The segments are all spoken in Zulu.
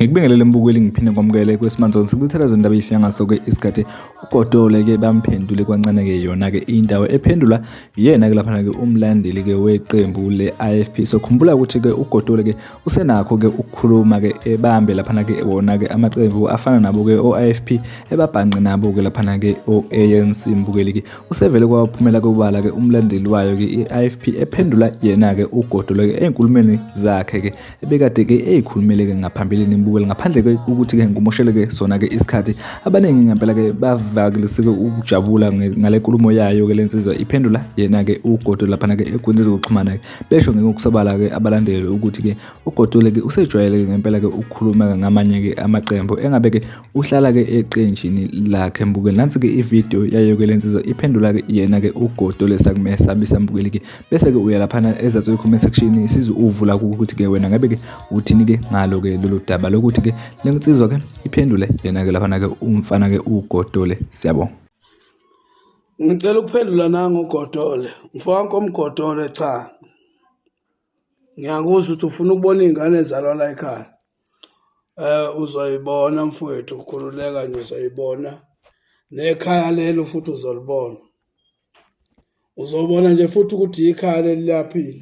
Ngikubingelele mbukeli, ngiphinde kwamukele kweSimanzoni. Sikuthela zondaba ifika ngaso-ke isikhathi. Ugodole-ke bamphendule kwancane-ke yona-ke indawo ephendula yena-ke laphana-ke umlandeli-ke weqembu le-IFP. So khumbula ukuthi-ke ugodole-ke usenakho-ke ukukhuluma-ke ebambe laphana-ke wona-ke amaqembu afana nabo-ke o-IFP, ebabhanqe nabo-ke laphana-ke o-ANC. Mbukeli-ke usevele kwaphumela kubala-ke umlandeli wayo-ke i-IFP ephendula yena-ke ugodole-ke ey'nkulumeni zakhe-ke ebekade-ke eyikhulumele-ke ngaphambilini. Mbukeli, ngaphandle-ke ukuthi-ke ngumosheleke sona-ke isikhathi, abaningi ngempela-ke bavakalise-ke ukujabula ngale nkulumo yayo-ke le nsizwa iphendula yena-ke uGodole laphana-ke enkundleni zokuxhumana-ke, besho ngokusobala-ke abalandeli ukuthi-ke uGodole-ke usejwayele-ke ngempela-ke ukukhuluma ngamanye-ke amaqembu engabe-ke uhlala-ke eqenjini lakhe. Mbukeli, nansi-ke ividiyo yayo-ke le nsizwa iphendula-ke yena-ke uGodole sakumesabisa. Mbukeli-ke, bese-ke uya laphana ezansi kwi-comment section size uvula ukuthi-ke wena ngabe-ke uthini-ke ngalo-ke lolu daba lokuthi-ke le nsizwa-ke iphendule yena-ke laphana-ke umfana-ke uGodole. Siyabonga. Ngicela ukuphendula nangu uGodole. Mfowethu omGodole, cha. Ngiyakuzwa ukuthi ufuna ukubona iy'ngane ezalwa la ekhaya. Uzoyibona mfowethu, khululeka nje uzoyibona. Nekhaya lelo futhi uzolibona. Uzobona nje futhi ukuthi ikhaya leli liyaphila.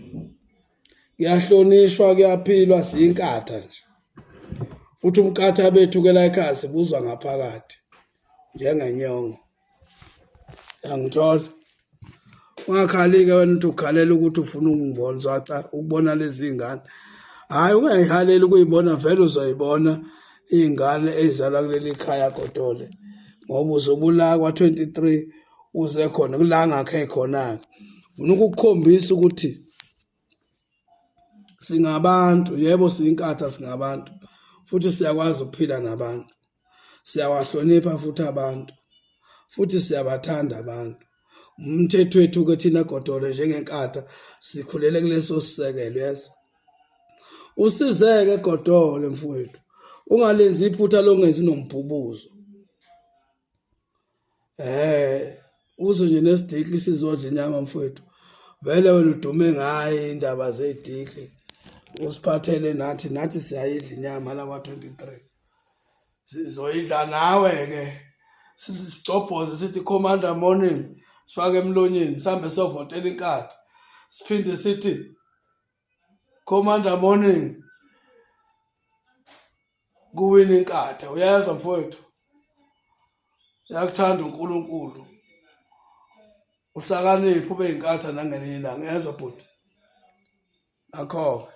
Kuyahlonishwa, kuyaphilwa, siyinkatha nje. Futhi umkatha bethu ke la ekhaya sibuzwa ngaphakathi njengenyongo. Angithola. Ungakhali-ke wena ukuthi ukhalela ukuthi ufuna ukungibona, uzoca ukubona lezi ngane. Hhayi, ungayihaleli ukuyibona, vele uzoyibona iy'ngane ey'zalwa kuleli khaya Godole, ngoba uzobulawa kwa-23 uze khona kula ngakhe khona-ke. Ngifuna ukukukhombisa ukuthi singabantu, yebo siyinkatha, singabantu futhi siyakwazi ukuphila nabantu, siyawahlonipha futhi abantu, futhi siyabathanda abantu. Umthetho wethu-ke thina Godole njengenkatha sikhulele kuleso sisekelo yeso. Usizeke Godole mfowethu, ungalenzi iphutha longenzi nombhubuzo. Uze nje nesidikli sizodla inyama mfowethu. Vele wena udume ngayo indaba zedikli, usiphathele nathi, nathi siyayidla inyama la kwa-23. Sizoyidla nawe-ke, sicobhoze sithi commander morning, sifake emlonyeni sihambe siyovotela inkatha, siphinde sithi commander morning kuwina inkatha. Uyezwa mfowethu, uyakuthanda uNkulunkulu, uhlakaniphe ube inkatha nangelinye ilanga. Uyezwa bhuti? Akho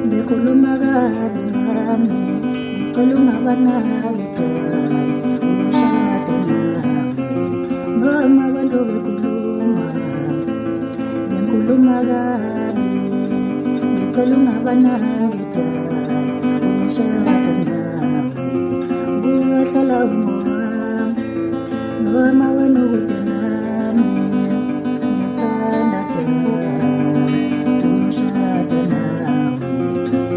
Bekhuluma kabi ngami, ngicela ungabanaki dali, ushada nami. Noma abantu bekhuluma, bengikhuluma kabi, ngicela ungabanaki dali, ushada nami. Buyahlala ungowami, noma